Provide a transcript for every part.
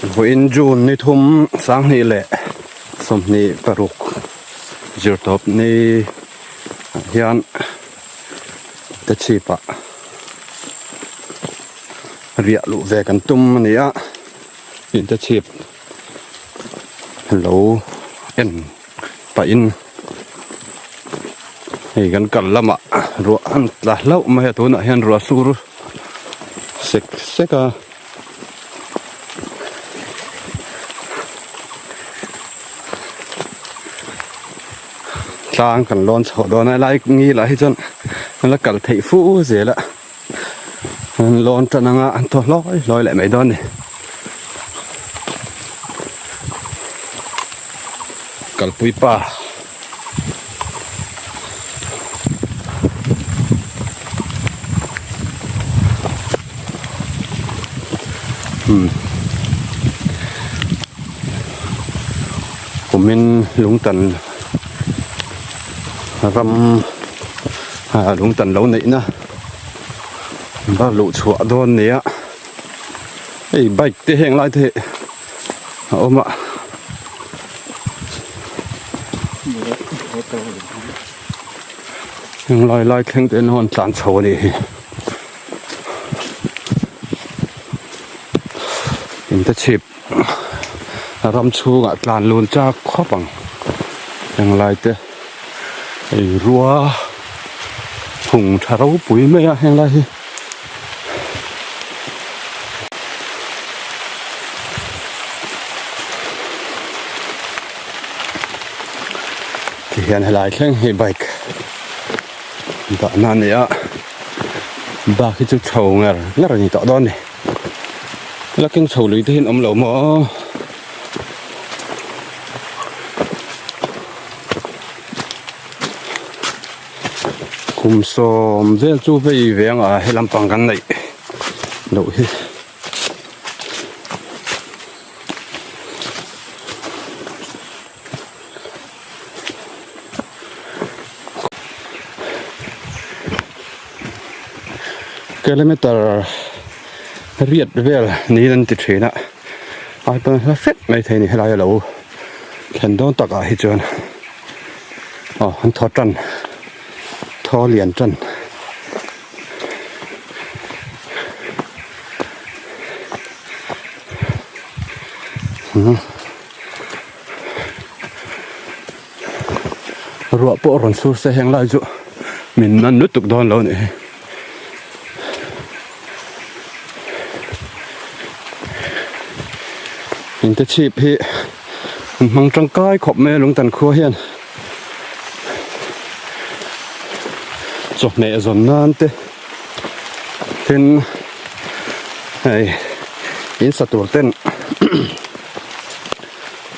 Vawiin June ni thum 20 leh 26 zirtawp ni ah hian te chhip ah riah luh ve kan tum a ni a in te chhip lo en pah in hei kan kal lamah ruah an tla hlauh mai a tunah hian ruah sur sek sek a. Tlang kan lawn chhoh dawn a helai ngilah hi chuan an la kal theih fu zel a an lawn tan anga an thaw hlawi hlawi leh mai dawn a ni kalpui pa. Kumin lungtan ram ah lungtan lo neihna va luh chhuah dawn nia hei bike te heng lai te hi a awm a. Heng lai lai thleng te hian tlan chho a nih hi. In te chhip ram chhungah tlan lun chak khawp ang heng lai te hei rua hung tha ropui mai a heng lai hi. Tihian helai thleng hi bike dahna a ni a bak hi chu chho ngar ngar a ni tawh dawn a ni lakin chho lui te hi an awm lo maw. Kum sawm vel chu vei ve anga he lampang kan neih loh hi. Kilometer riat vel niin an ti thin a ai pawn hla hret mai thei a ni helai a lo thlen dawn takah hi chuan aw an thaw tan thaw lian tan. Ruah pawh rawn sur se heng lai chu min nan lutuk dawn lo nih hi. In te chhip hi an hmang tangkai khawp mai a lungtan khua hian chawhmeh zawn nan te tin hei in sa tur ten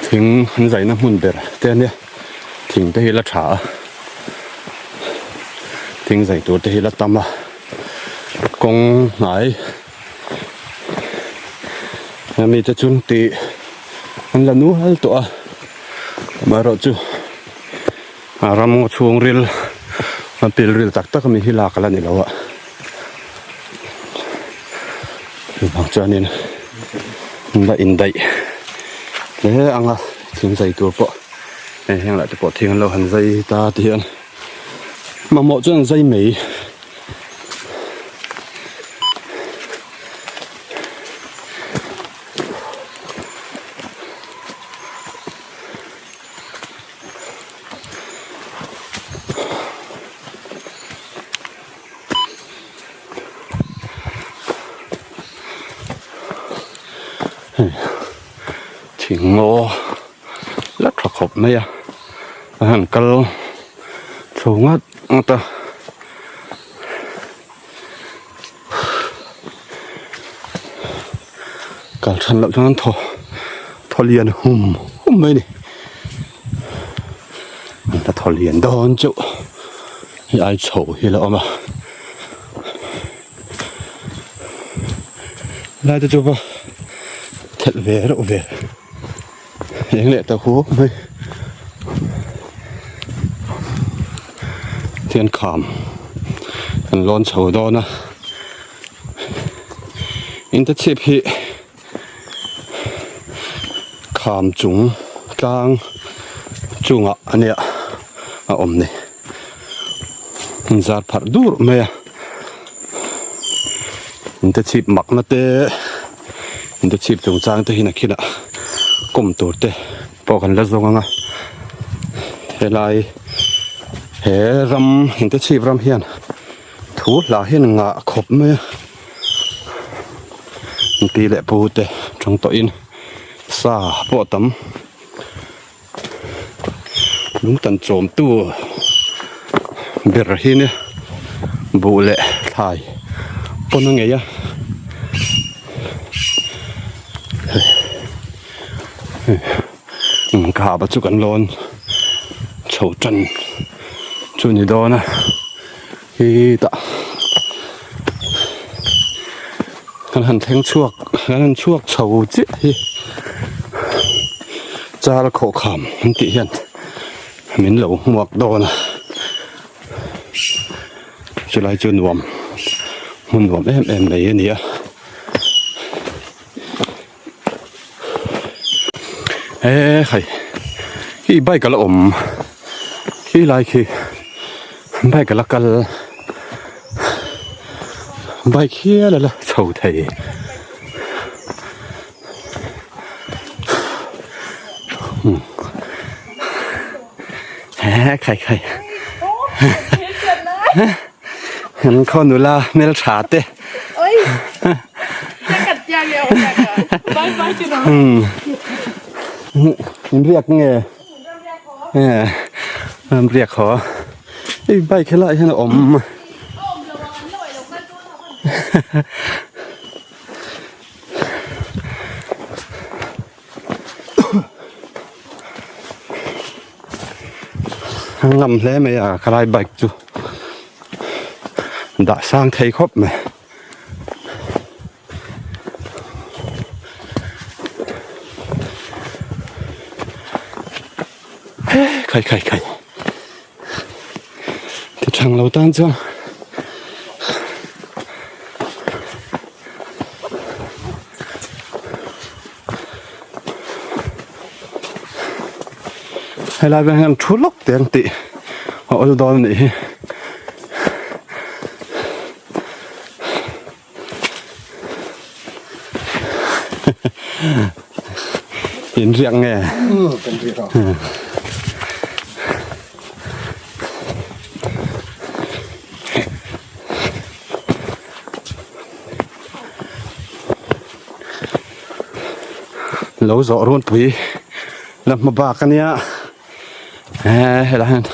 thing an zaina hmun ber te ania thing te hi la tha a thing zai tur te hi la tam a kawng hnai ami te chuan tih an la nual tawh a amaherawhchu a ram ngaw chhungril a pilril tak tak ami hi lak ala ni lo a chuvang chuanin an la indaih hle ang a thing zai tur pawh hei heng lah te pawh thing an lo han zai ta ti hian mamawh chuan an zai mai. Thing ngaw la tha khawp mai a a han kal chho ngat ngat a. Kal than loh chuan thaw thaw lian hum hum mai a ni an la thaw lian dawn chauh hei ai chho hi a la awm a helai te chu va thelh ve reuh ve eng leh ta huau mai thian kham kan lawn chho dawn a in te chhip hi. Kham chung tlang chungah a nia a awm ni. In zar pharh dur mai a. In te chhip makna te in te chhip chung chang te hi nakhinah kawm tur te pawh kan la zawng ang a. Helai he ram in te chhip ram hian thu hla hian ngah khawp mai a. Pi leh pu te tang tawhin sa pawh a tam. Lungtan chawmtu ber hi nia buh leh thlai pawn a ngei a Khaba chu kan lawn chho tan chu ni dawn a hetah kan han thleng chhuak kan han chhuak chho chiah hi char khawhkham an tih hian min lo hmuak dawn a chulai chu nuam hmun nuam em em mai a ni a. He khai khi bike a la awm khi lai khi bike a la kal bike hial a la chho thei he khai khai an khaw nula hmeltha te. In riak nge an riak haw hei bike helaiah hian a awm a ngam hle mai a khalai bike chu dah sang thei khawp mai. Khai khai khai ti thang lo tan chuan helai vel hian thu lawk te an tih a awl dawn a nih hi. In riak nge? Kan riak a. Lo zawh runpui la hma bak a nia he helai hian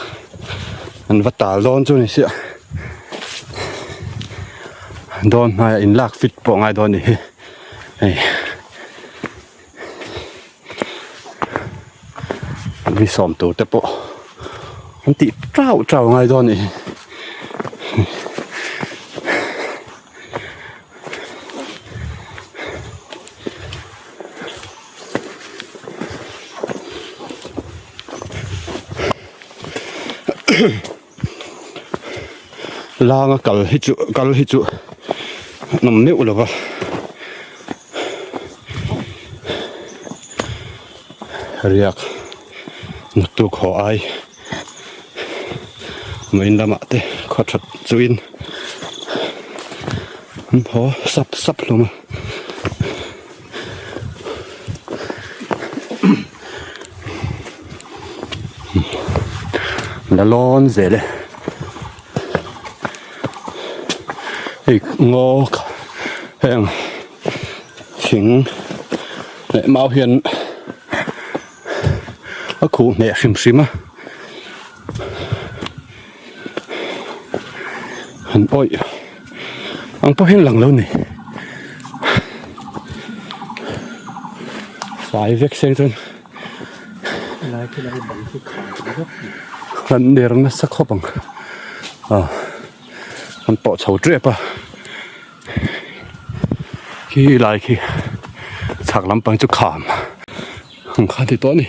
an va tal dawn chu ni sia dawn hmaiah in lak fit pawh ngai dawn a ni hi hei mi sawm tur te pawh an tih tau tau ngai dawn a ni hi. Langa kal hi chu kal hi chu an awm meuh lo va riak naktuk haw ai main lamah te khaw that chuin an haw sap sap hlawm a. La lawn zel e hei ngaw heng thing leh mau hian a khuh hneh hrim hrim a han awih ang pawh hian lang lo ni fai vek seng chuan kan ner nasa khawp ang ah an pawh chho tep a khi lai khi chhak lampang chu kham ang kha ti tawh a ni.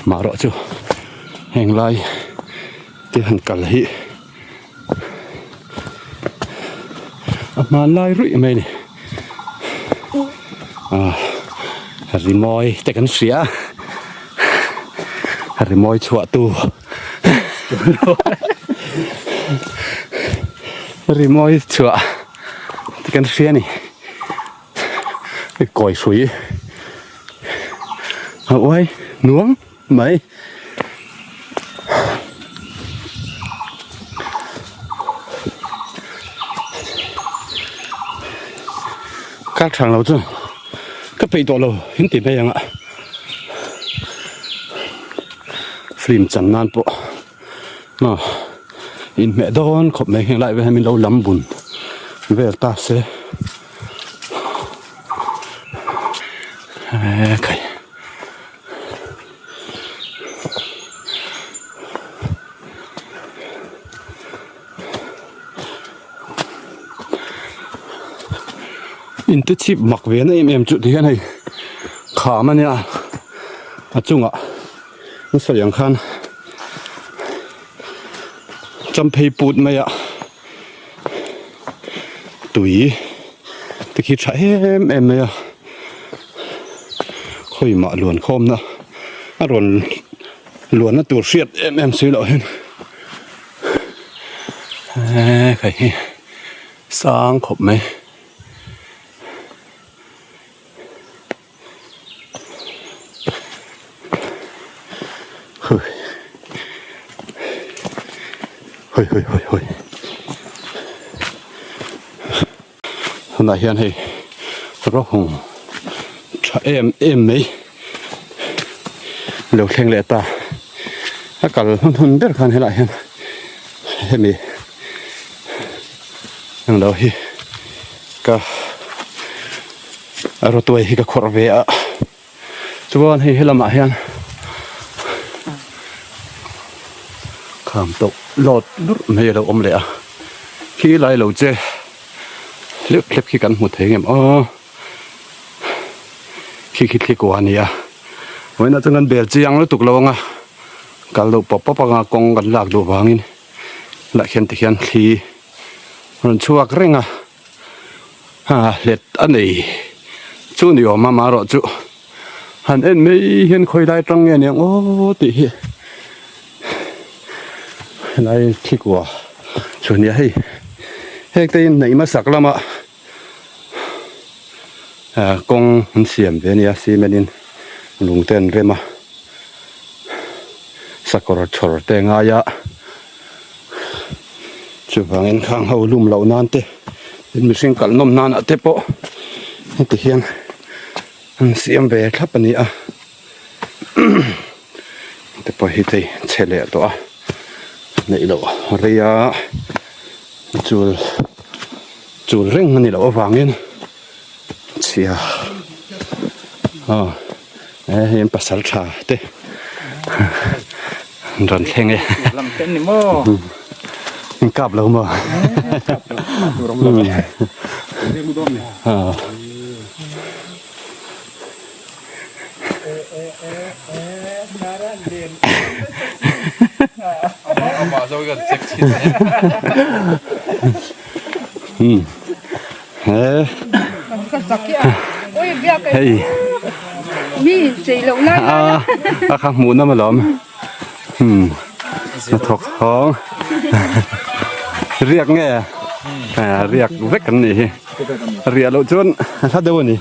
Marawh chu heng lai te han kal hi a hmanlai ruih mai a ni. Ah rimawi te kan hria a rimawi chhuah tu rimawi chhuah te kan hria a ni kawi hrui a uai nuam mai. Kal thang lo chu ka peih tawh lo in ti mai ang a film chan nan pawh maw inhmeh dawn khawp mai heng lai vel hian min lo lam bun vel ta se ekhai. In te chhip mak ve na em em chu ti hian hei kham a nia a chungah an sawi ang khan champhei put mai a tui te khi tha em em mai a khawi mah luan khawm na a rawn luan na tur hriat em em si loh hian eee khai hi sang khawp mai. Hoi hoi hoi hoi Tunah hian hei rawhung tha em em mai lo thleng leh ta a kal hun hun ber khan helaiah hian hemi englo hi ka a rawtuai hi ka khawrh ve a chuan hei helamah hian kham tawh lawt lurh mai a lo awm leh a khi lai lo che hlep hlep khi kan hmu thei ngem aw khi khi thli kua a ni a vawiinah chuan kan bel chiang lutuk lo ang a kal deuh pawp pawp anga kawng kan lak duh vangin lah khian tikhian thli a rawn chhuak reng a. Ha hlet a nei chu ni awm a marawh chu han en mai hian khawi lai tang nge niang aw tih hi helai thikua chu nia hei heng te in neih hmasak lama ah kawng an siam ve ania cement in lung te an rem a sakawr chhawr te a ngai a. Chuvangin khang ho lum loh nan te tin mihring kalh nawm nan ah te pawh heti hian an siam ve thlap a ni a te pawh hi hei chhe leh tawh a neih loh rei a chul chul reng a ni loh avangin chhia aw he hei an pasal tha te an rawn thleng e lam te ni maw in kap lo maw Hei a kha hmuh nawm alawm hnathawk hawng riak nge riak vek an nih hi riah loh chuan a hla deuh a ni.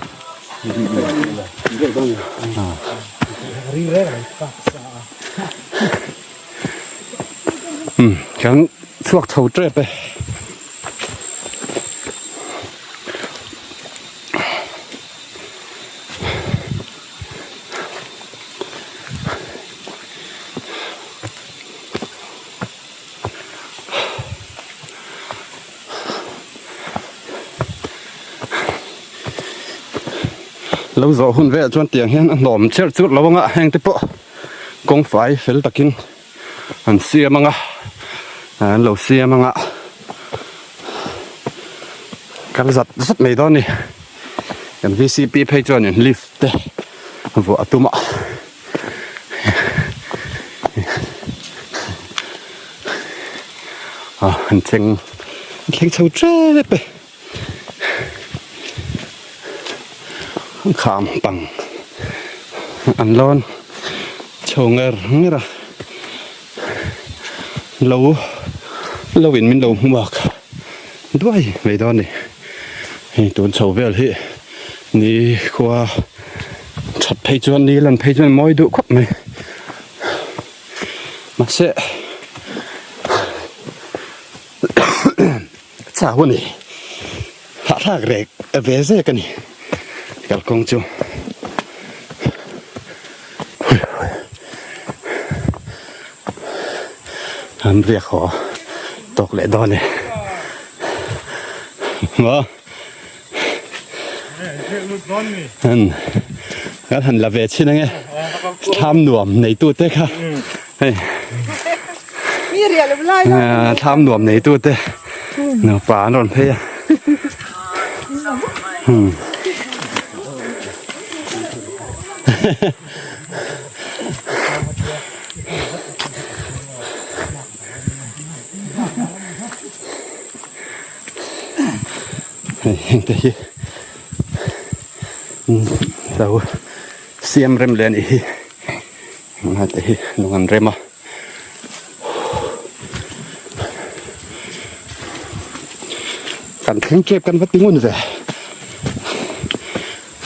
Kan chhuak chho tep e. Lo zawh hun velah chuan tiang hian a hnawm cherh churh lo anga heng te pawh kawng fai fel takin an siam anga an lo siam anga kal zat zat mai dawn a ni kan vcp phei chuanin lift te vuah a tum a ah an thleng an thleng chho tep e. Kham pang an lawn chho nger nger a lo lo in min lo hmuak duai mai dawn a ni hei tun chho vel hi ni khua that phei chuan ni lan phei chuan mawi duh khawp mai mahse chau a ni. Hahthlak rek ve zek a ni kalkawng chu. An riak haw tawk leh dawn e. Maw? Kan han la ve chhin ange. Thlam nuam neitu te kha. Hei. Mi riah lo lai la. Thlam nuam neitu te nupa an rawn phei a. Hmm. Hei heng te hi lo siam rem leh a nih hi. Heng te hi lung an rem a. Kan thleng kep kan va ti ngun ve.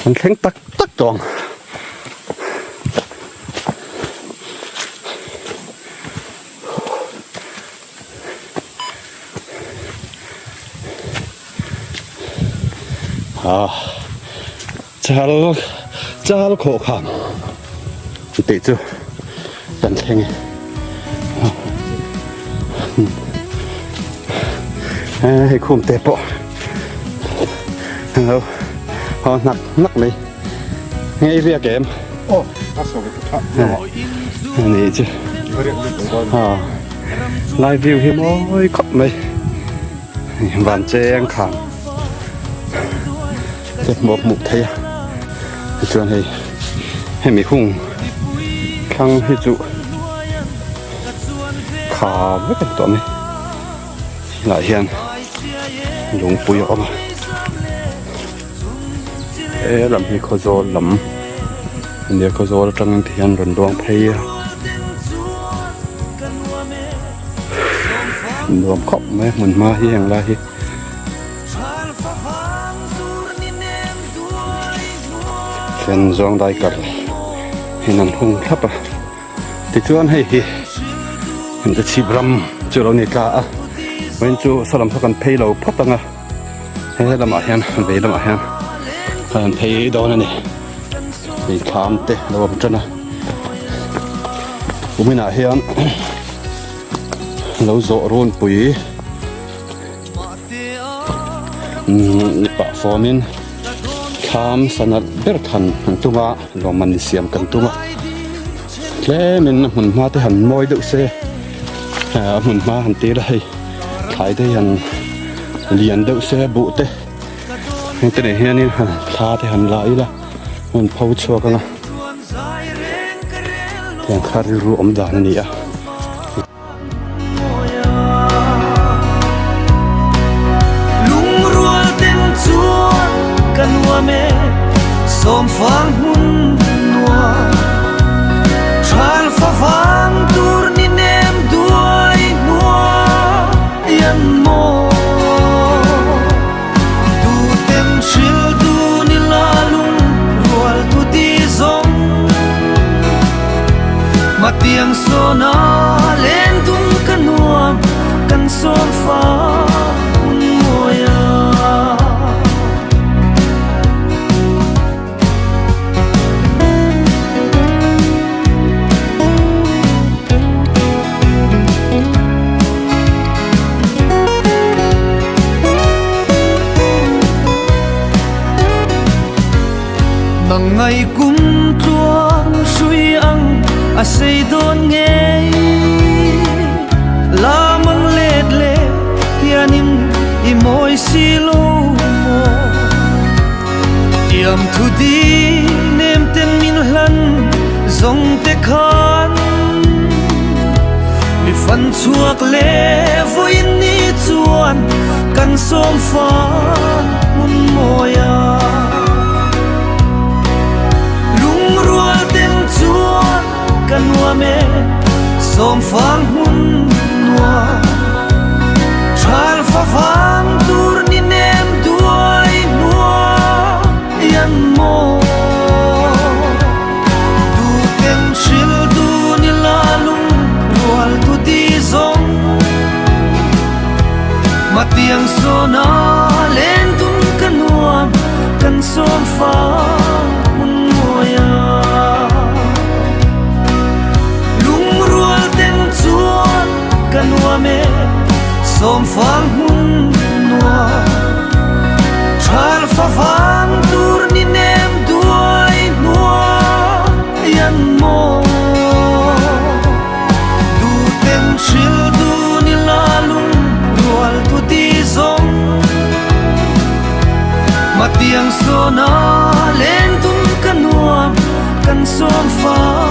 Kan thleng tak tak tawng. Ah chal chal khawh khan tih chu kan thleng e hei khum te pawh hello haw hnak hnak mai ngei riak em aw a sawi tha ani chu ha lai view hi mawi khawp mai van cheng khan te hmuh hmuh thei a tichuan hei hemi hung thlang hi chu kha vek a ni tawh mai lah hian lungpui a awm a he lam hi khawzawl lam a nia khawzawl atangin ti hian rawn luang phei a nuam khawp mai a hmun hma hi heng lai hi. Then zawng dai kar in an hung thlap a tichuan hei hi in chhip ram chu lo ni tla a vawiin chu saw lam kha kan phei lo phawt ang a he lamah hian vei lamah hian kan phei dawn a ni hei thlam te lo awm tan a kuminah hian lo zawh runpui. Umm pah fawmin thlam sanat ber than kan tum a lawmman insiam kan tum a tlemin a hmun hma te han mawi deuh se a hmun hma han tir a hei thlai te hi han lian deuh se buh te heng te nen hianin han thla te han la ila an pho chhuak ang a tiang kha rilru awm dan a ni a. Lungrual ten chuan ka nuam e sawmfang hmun nuam Thal favang tur ni nem duai hnuai an maw Tu ten hril dun ila lungrual tu ti zawng Matiang sawna len dun ka nuam kan sawm fa hun mawi a. Nang ngai kum tluang hrui ang a sei dawn ngei Lam ang let leh hianin i mawi si lo maw Tiam thu di nem ten min hlan zawng te khan Mi fan chhuak leh vawiin ni chuan kan sawm fan hmun mawi a. ka nuam e sawmfang hmun nuam Thal fa vang tur ni nem duai hnuai an maw Tu ten hril dun ila lung rual tu di zawng Matiang sawna len dun ka nuam kan sawm fa hmun mawi a Lungrual ten chuan ka nuam e sawmfang hmun nuam Thal fa vang tur ni nem duai hnuai an maw Tu ten hril dun ila lung rual tu di zawng Matiang sawna len dun ka nuam kan sawm fa.